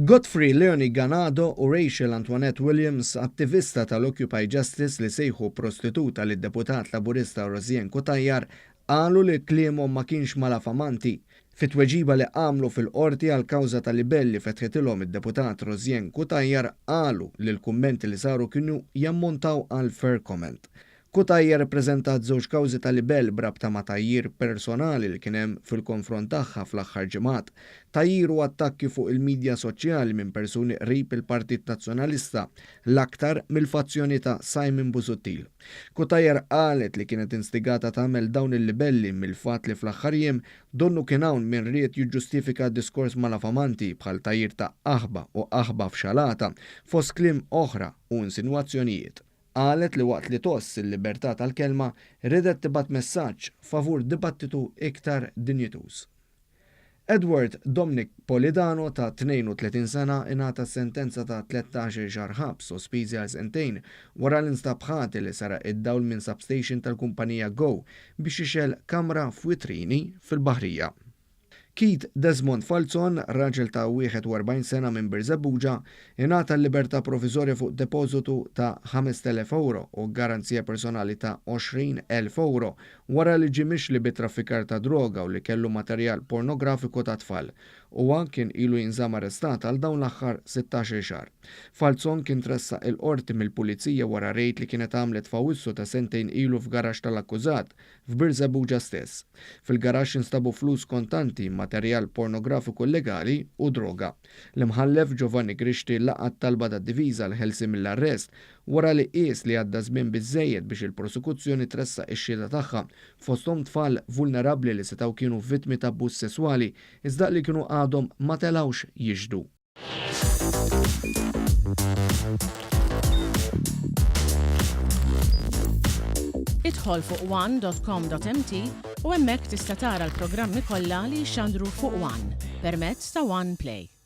Godfrey Leonie Ganado u Rachel Antoinette Williams, attivista tal-Occupy Justice li sejħu prostituta lid-Deputat Laburista Rosianne Cutajar, qalu li kliemhom ma kienx malafamanti. Fi tweġiba li għamlu fil-Qorti għall-kawża ta' libell li fetħitilhom id-Deputat Rosianne Cutajar qalu li l-kummenti li saru kienu jammontaw għal fair comment. Cutajar ippreżentat żewġ kawżi ta' libell b'rabta ma' tgħajjir personali li kien hemm fil-konfront tagħha fl-aħħar ġimgħat. Tgħajjir u attakki fuq il-midja soċjali minn persuni qrib il-Partit Nazzjonalista, l-aktar mill-fazzjoni ta' Simon Busuttil. Cutajar qalet li kienet instigata tagħmel dawn il-libelli mill-fatt li fl-aħħar jiem donnu kien hawn min ried jiġġustifika diskors malafamanti bħal tgħajjir ta' qaħba u qaħba f'xalata fost kliem oħra u insinwazzjonijiet. Qalet li waqt li tgħożż il-libertà tal-kelma, riedet tibgħat messaġġ favur dibattitu iktar dinjituż. Edward Dominic Polidano ta' 32 sena ingħata sentenza ta' 13-il xahar ħabs sospiżi għal sentejn wara li nstab ħati li seraq id-dawl minn substation tal-kumpanija Go biex jixgħel kamra f'witrini fil-Baħrija. Keith Desmond Falzon, raġel ta' 41 sena minn Birżebbuġa, ingħata l-libertà proviżorja fuq depożitu ta' 5,000 ewro u garanzija personali ta' 20,000 ewro wara li ġie mixli bi traffikar ta' droga u li kellu materjal pornografiku ta' tfal. Huwa kien ilu jinżamm arrestat għal dawn l-aħħar sittax-il xahar. Falzon kien tressaq il-Qorti mill-Pulizija wara rejd li kienet għamlet f'Awwissu ta' sentejn ilu f'garaxx tal-akkużat f'Birżebbuġa stess. Fil-garaxx instabu flus kontanti, materjal pornografiku illegali u droga. L-Imħallef Giovanni Grixti laqa' t-talba tad-difiża għall-ħelsien mill-arrest wara li qies li għadda żmien biżżejjed biex il-prosekuzzjoni tressaq ix-xhieda tagħha, fosthom tfal vulnerabbli li setgħu kienu vittmi ta' abbuż sesswali iżda li kienu għadhom ma telgħux jixhdu. Idħol fuq one.com.mt u hemmhekk tista' tara l-programmi kollha li jixxandru fuq One permezz ta' One Play.